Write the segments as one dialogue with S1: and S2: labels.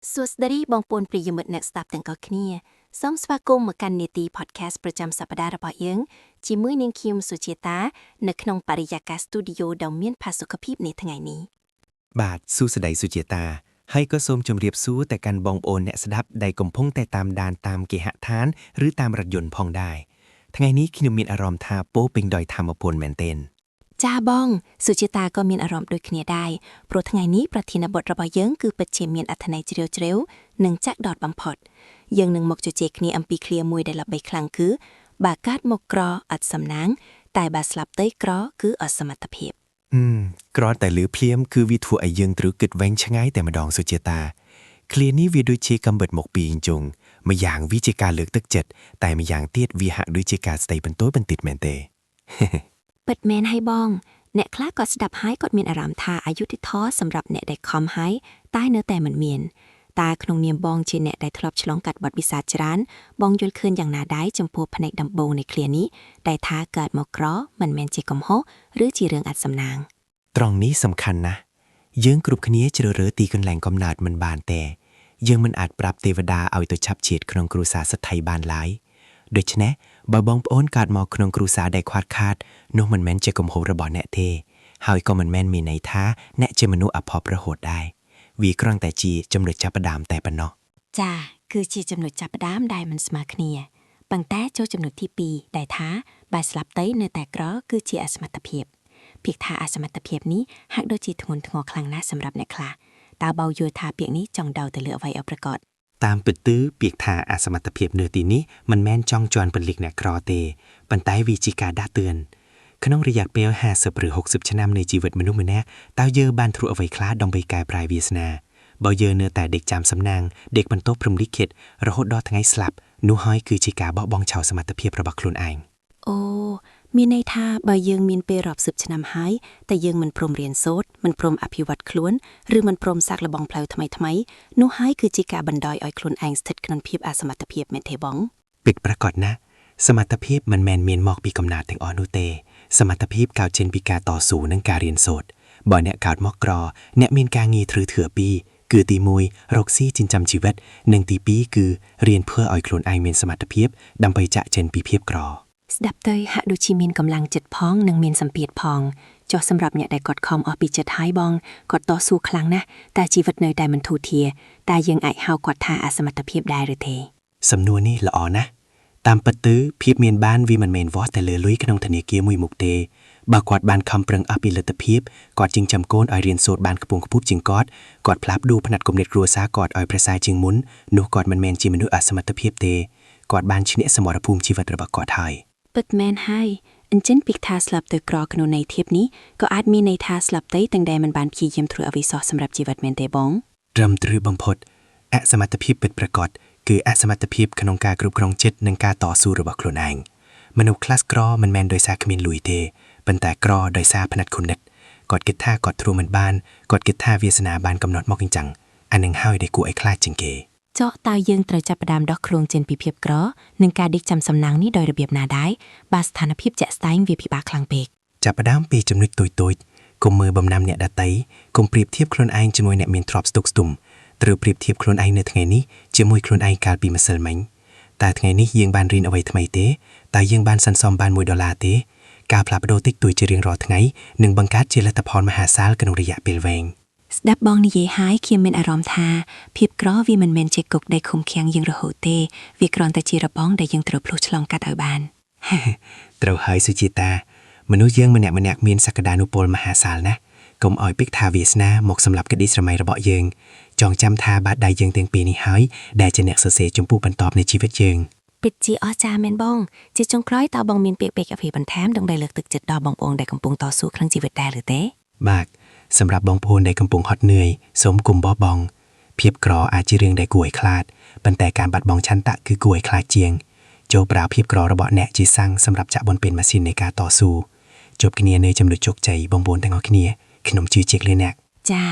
S1: សួស្តីបងប្អូនប្រិយមិត្តអ្នកស្ដាប់ទាំងអស់គ្នាសូមស្វាគមន៍មកកាន់នេតិ podcast ប្រចាំសប្តាហ៍របស់យើងជាមួយនាងខ្ញុំសុជាតានៅក្នុងបរិយាកាសស្ទូឌីយោដ៏មានផាសុកភាពនាថ្ងៃនេះ
S2: បាទសួស្តីសុជាតាហើយក៏សូមជម្រាបសួរទៅកាន់បងប្អូនអ្នកស្ដាប់ដែលកំពុងតែតាមដានតាមគេហដ្ឋានឬតាមរថយន្តផងដែរថ្ងៃនេះខ្ញុំមានអារម្មណ៍ថាពោរពេញដោយថាមពលមែនទែន
S1: ចាបងសុជាតាក៏មានអារម្មណ៍ដូចគ្នាដែរព្រោះថ្ងៃនេះប្រធានបទរបស់យើងគឺពិតជាមានអត្ថន័យជ្រាលជ្រៅនិងចាក់ដោតបំផុតយើងនឹងមកជជែកគ្នាអំពីឃ្លាមួយដែលល្បីខ្លាំងគឺបើកើតមកក្រអត់សំណាងតែបើស្លាប់ទៅក្រគឺអសមត្ថភាព
S2: ហឹមគ្រាន់តែលឺភ្លាមគឺវាធ្វើឲ្យយើងត្រូវគិតវែងឆ្ងាយតែម្ដងសុជាតាឃ្លានេះវាដូចជាកំបិតមកពីអញ្ជងម្យ៉ាងវាជាការលើកទឹកចិត្តតែម្យ៉ាងទៀតវាហាក់ដូចជាការស្ដីបន្ទោបន្តិចមែនទេ
S1: ពិតមែនហើយបង អ្នកខ្លះក៏ស្ដាប់ហើយគាត់មានអារម្មណ៍ថាអយុត្តិធម៌សម្រាប់អ្នកដែលខំហើយតែនៅតែមិនមានតើក្នុងនាមបងជាអ្នកដែលធ្លាប់ឆ្លងកាត់បទពិសោធន៍ច្រើនបងយល់ឃើញយ៉ាងណាដែរចំពោះផ្នែកដំបូងនៃឃ្លានេះដែលថាកើតមកក្រមិនមែនជាកំហុសឬជារឿងអត់សំណាង
S2: ត្រង់នេះសំខាន់ណាស់យើងគ្រប់គ្នាជ្រើសរើសទីកន្លែងកំណើតមិនបានទេយើងមិនអាចប្រាប់ទេវតាឲ្យទៅឆាប់ជាតិក្នុងគ្រួសារសេដ្ឋីបានឡើយដូច្នេះបើបងប្អូនកើតមកក្នុងគ្រួសារដែលខ្វះខាតនោះមិនមែនជាកំហុសរបស់អ្នកទេហើយក៏មិនមែនមានន័យថាអ្នកជាមនុស្សអភ័ព្វរហូតដែរវាគ្រាន់តែជាចំណុចចាប់ផ្ដើមតែប៉ុណ្ណោះ
S1: ចាគឺជាចំណុចចាប់ផ្ដើមដែលមិនស្មើគ្នាប៉ុន្តែចូលចំណុចទី2ដែលថាបើស្លាប់ទៅនៅតែក្រគឺជាអសមត្ថភាពពាក្យថាអសមត្ថភាពនេះហាក់ដូចជាធ្ងន់ធ្ងរខ្លាំងណាស់សម្រាប់អ្នកខ្លះតើបោយល់ថាពាក្យនេះចង់ដៅទៅលើអ្វីឲ្យប្រកប
S2: តាមពិតទៅពាក្យថាអសមត្ថភាពនៅទីនេះមិនមែនចង់ជន់ពន្លិកអ្នកក្រទេប៉ុន្តែវាជាការដាស់តឿនក្នុងរយៈពេល50ឬ60ឆ្នាំនៃជីវិតមនុស្សម្នាក់តើយើងបានធ្វើអ្វីខ្លះដើម្បីកែប្រែវាសនាបើយើងនៅតែដេកចាំសំណាងដេកបន្ទោសព្រំលិខិតរហូតដល់ថ្ងៃស្លាប់នោះហើយគឺជាការបោះបង់ចោលសមត្ថភាពរបស់ខ្លួនឯង
S1: អូមានន័យថាបើយើងមានពេលរាប់សិបឆ្នាំហើយតែយើងមិនព្រមរៀនសូត្រមិនព្រមអភិវឌ្ឍខ្លួនឬមិនព្រមសាកល្បងផ្លូវថ្មីៗនោះហើយគឺជាការបណ្ដោយឲ្យខ្លួនឯងស្ថិតក្នុងភាពអសមត្ថភាពមែនទេបង
S2: ពិតប្រាកដណាស់សមត្ថភាពមិនមែនមានមកពីកំណើតទាំងអស់នោះទេសមត្ថភាពកើតចេញពីការតស៊ូនិងការរៀនសូត្របើអ្នកកើតមកក្រអ្នកមានការងារត្រូវធ្វើពីរគឺទី1រកស៊ីចិញ្ចឹមជីវិតនិងទី2គឺរៀនធ្វើឲ្យខ្លួនឯងមានសមត្ថភាពដើម្បីចាក់ចេញពីភាពក្រ
S1: ស្ដាប់ទៅហាក់ដូចជាមានកម្លាំងចិត្តផងនិងមានសម្ពាធផងចុះសម្រាប់អ្នកដែលគាត់ខំអស់ពីចិត្តហើយបងគាត់តស៊ូខ្លាំងណាស់តែជីវិតនៅតែមិនធូរធារតែយើងអាចហៅគាត់ថាអសមត្ថភាពដែរឬទេ
S2: សំណួរនេះល្អណាស់តាមពិតទៅភាពមានបានវាមិនមែនវាស់តែលើលុយក្នុងធនាគារមួយមុខទេបើគាត់បានខំប្រឹងអស់ពីលទ្ធភាពគាត់ចិញ្ចឹមកូនឲ្យរៀនសូត្របានខ្ពង់ខ្ពស់ជាងគាត់គាត់ផ្លាស់ប្ដូរផ្នត់គំនិតគ្រួសារគាត់ឲ្យប្រសើរជាងមុននោះគាត់មិនមែនជាមនុស្សអសមត្ថភាពទេគាត់បានឈ្នះសមរភូមិជីវិតរបស់គាត់ហើយ
S1: ពិតមែនហើយអញ្ចឹងពាក្យថាស្លាប់ទៅក្រក្នុងន័យធៀបនេះក៏អាចមានន័យថាស្លាប់ទៅទាំងដែលមិនបានព្យាយាមធ្វើអ្វីសោះសម្រាប់ជីវិតមែនទេបង
S2: ត្រឹមត្រូវបំផុតអសមត្ថភាពពិតប្រាកដគឺអសមត្ថភាពក្នុងការគ្រប់គ្រងចិត្តនិងការតស៊ូរបស់ខ្លួនឯងមនុស្សខ្លះក្រមិនមែនដោយសារគ្មានលុយទេប៉ុន្តែក្រដោយសារផ្នត់គំនិតគាត់គិតថាគាត់ធ្វើមិនបានគាត់គិតថាវាសនាបានកំណត់មកអញ្ចឹងអានឹងហើយដែលគួរឲ្យខ្លាចជាងគេ
S1: ចុះតើយើងត្រូវចាប់ផ្ដើមដោះខ្លួនចេញពីភាពក្រនិងការដេកចាំសំណាងនេះដោយរបៀបណាដែរបើស្ថានភាពជាក់ស្ដែងវាពិបាកខ្លាំងពេក
S2: ចាប់ផ្ដើមពីចំណុចតូចៗកុំមើលបំណាំអ្នកដទៃកុំប្រៀបធៀបខ្លួនឯងជាមួយអ្នកមានទ្រព្យស្តុកស្ទុំត្រូវប្រៀបធៀបខ្លួនឯងនៅថ្ងៃនេះជាមួយខ្លួនឯងកាលពីម្សិលមិញតើថ្ងៃនេះយើងបានរៀនអ្វីថ្មីទេតើយើងបានសន្សំបាន1ដុល្លារទេការផ្លាស់ប្ដូរតិចតួចជារៀងរាល់ថ្ងៃនឹងបង្កើតជាលទ្ធផលមហាសាលក្នុងរយៈពេលវែង
S1: ស្ដាប់បងនិយាយហើយខ្ញុំមានអារម្មណ៍ថាភាពក្រវាមិនមែនជាគុកដែលឃុំឃាំងយើងរហូតទេវាគ្រាន់តែជារបងដែលយើងត្រូវភ្លោះឆ្លងកាត់ឲ្យបាន
S2: ត្រូវហើយសុជាតាមនុស្សយើងម្នាក់ៗមានសក្តានុពលមហាសាលណាស់កុំឲ្យពេកថាវាសនាមកសម្រាប់ក្តីស្រមៃរបស់យើងចងចាំថាបាតដៃយើងទាំងពីរនេះហើយដែលជាអ្នកសរសេរជំពូកបន្ទាប់នៃជីវិតយើង
S1: ពិតជាអស្ចារ្យមែនបងជាចុងក្រោយតើបងមានពាក្យពេចន៍អ្វីបន្ថែមដើម្បីលើកទឹកចិត្តដល់បងប្អូនដែលកំពុងតស៊ូក្នុងជីវិតដែរឬទេ
S2: បាទសម្រាប់បងប្អូនដែលកំពុងហត់នឿយសូមកុំបោះបង់ភាពក្រអាចជារឿងដែលគួរឲ្យខ្លាចប៉ុន្តែការបាត់បង់ឆន្ទៈគឺគួរឲ្យខ្លាចជាងចូលប្រើភាពក្ររបស់អ្នកជាសាំងសម្រាប់ចាក់បុនពេនម៉ាស៊ីននៃការតស៊ូជួបគ្នានៅចំណុចជោគជ័យបងប្អូនទាំងអស់គ្នាខ្ញុំជឿជាក់លើអ្នក
S1: ចា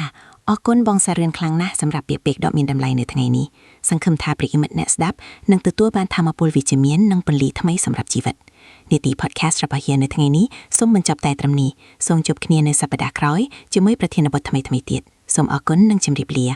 S1: អរគុណបងសារឿនខ្លាំងណាស់សម្រាប់ពាក្យពេចន៍ដ៏មានតម្លៃនៅថ្ងៃនេះសង្ឃឹមថាប្រិយមិត្តអ្នកស្ដាប់នឹងទទួលបានធម៌ពលវិជ្ជមាននិងពន្លឺថ្មីសម្រាប់ជីវិតនីតិ podcast របស់យើងនៅថ្ងៃនេះសូមបញ្ចប់តែត្រឹមនេះសូមជួបគ្នានៅសប្តាហ៍ក្រោយជាមួយប្រធានបទថ្មីៗទៀតសូមអរគុណនិងជម្រាបលា